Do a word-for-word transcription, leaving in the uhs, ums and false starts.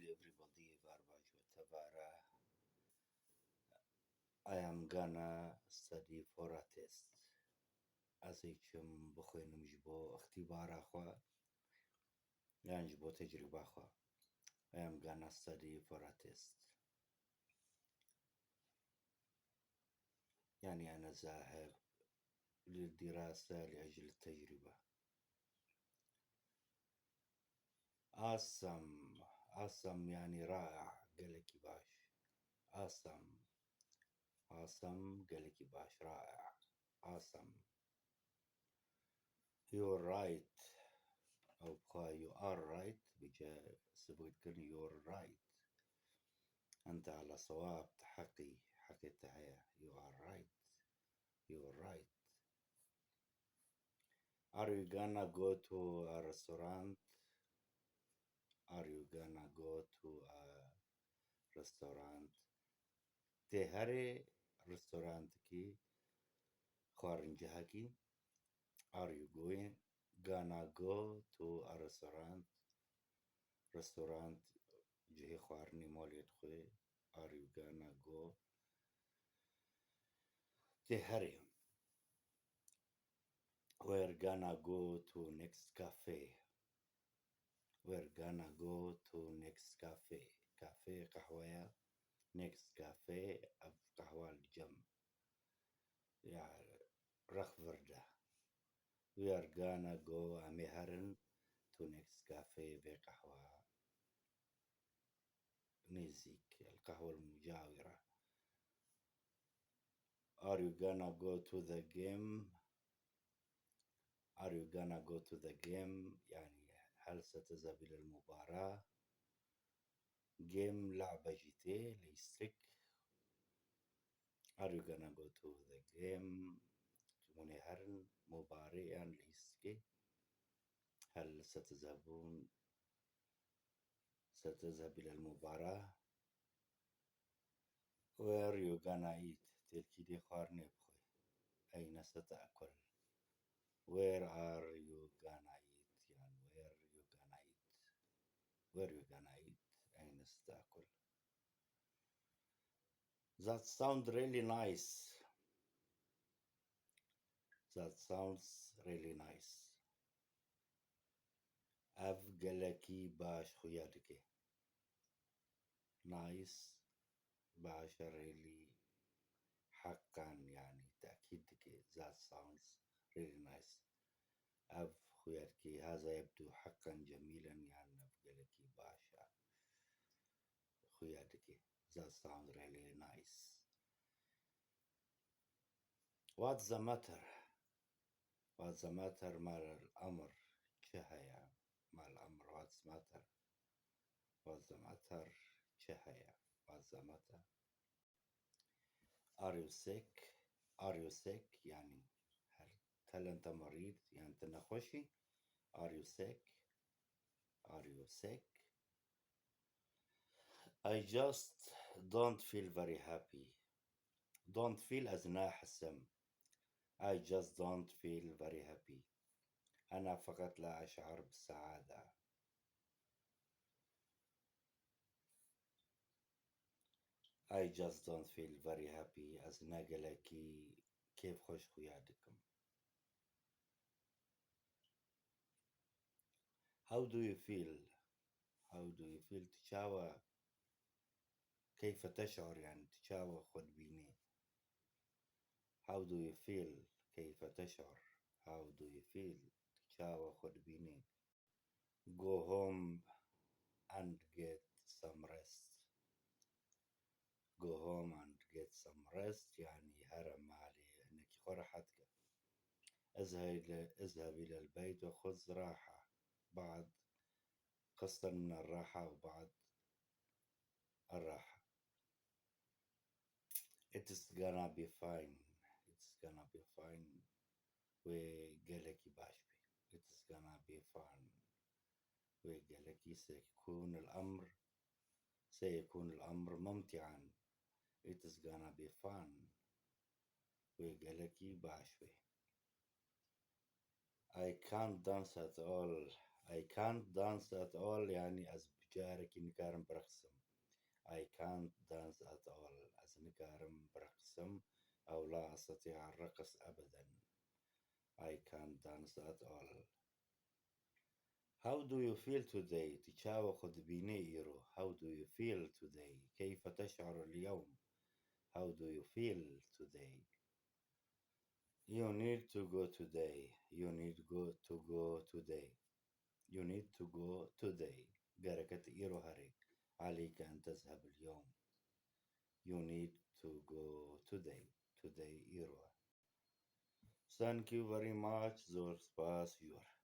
Everybody, êvar baş we, tevare. I am gonna study for a test. Ez ê çim bixwînim ji bo îxtîbara xwe, yan ji bo tecrûba xwe. I am gonna study for a test. Yani, أنا ذاهب للدراسة لأجل التجربة. Awesome. Awesome, yani رائع، gelekî baş. Awesome. Awesome, gelekî baş، رائع. Awesome. You're right. Ew bixwe you are right, bêje sibût kirin you're right. أنت على صواب، tu heqî، heqê te heye. You are right. You're right. Are you gonna go to a restaurant? Are you gonna go to a restaurant? Tê herê restorantekî, xwarincehekî? Are you going, gonna go to a restaurant? Restorant, cihê xwarinê malê dixwe. Are you gonna go? Tê herê. We're gonna go to next cafe. We're gonna go to next cafe. Cafe qehweya. Next cafe, ev qehwa li cem. Ya, rex vir de. We are gonna go, em ê herin to next cafe, vê qehwa nêzîk, القهوة المجاورة. Are you gonna go to the game? Are you gonna go to the game? يعني، هل ستذهب إلى المباراة؟ Game، لعبة، jî tê lîstik. Are you gonna go to the game? Hûn ê herin مباراة yan lîstikê? هل ستذهبون، ستذهب إلى المباراة؟ Where you gonna eat? Tê li kî dê xwarinê bixwe? أين ستأكل؟ Where are you gonna eat? Yan where you gonna eat? Where you gonna eat? أين ستأكل؟ That sound really nice. That sounds really nice. Ev gelekî baş xuya dike. Nice, baş e, really, heqan, yani, tekîd dike. That sounds really nice. Ev xuya dike. هذا يبدو حقا جميلا, yani, ev gelekî baş e. Xuya dike. That sounds really nice. What's the matter? What's the matter? ما الأمر؟ Çi heye? ما الأمر؟ What's matter? What's the matter? Çi heye? What's the matter? Are you sick? Are you sick? Yani, هل أنت مريض? Yani, tu nexweş î? Are you sick? Are you sick? I just don't feel very happy. Don't feel, ez nahsim. I just don't feel very happy. أنا فقط لا أشعر بالسعادة. I just don't feel very happy. Ez ne gelekî kêfxweş xuya dikim. How do you feel? How do you feel? Tu çawa? كيف تشعر, yani, tu çawa xwe dibînî? How do you feel? كيف تشعر? How do you feel? Tu çawa xwe dibînî? Go home and get some rest. Go home and get some rest, yani here malê, hinekî xwe rehet ke. اذهب إلى، اذهب إلى البيت وخذ راحة. بعض، قسطا من الراحة وبعض الراحة. It's gonna be fine. It's gonna be fine. Wê gelekî baş bê. It's gonna be fun. Wê gelekî سيكون الأمر، سيكون الأمر ممتعا. It's gonna be fun. Wê gelekî baş bê. I can't dance at all. I can't dance at all, yani ez bi carekî nikarim birqsim. I can't dance at all. Ez nikarim birqsim. أو لا أستطيع الرقص أبدا. I can't dance at all. How do you feel today? Tu çawa xwe dibînî îro? How do you feel today? كيف تشعر اليوم? How do you feel today? You need to go today. You need go to go today. You need to go today. Gerek e tu îro herî. عليك أن تذهب اليوم. You need to go today. Today îro. Thank you very much. Zor spas, Jor.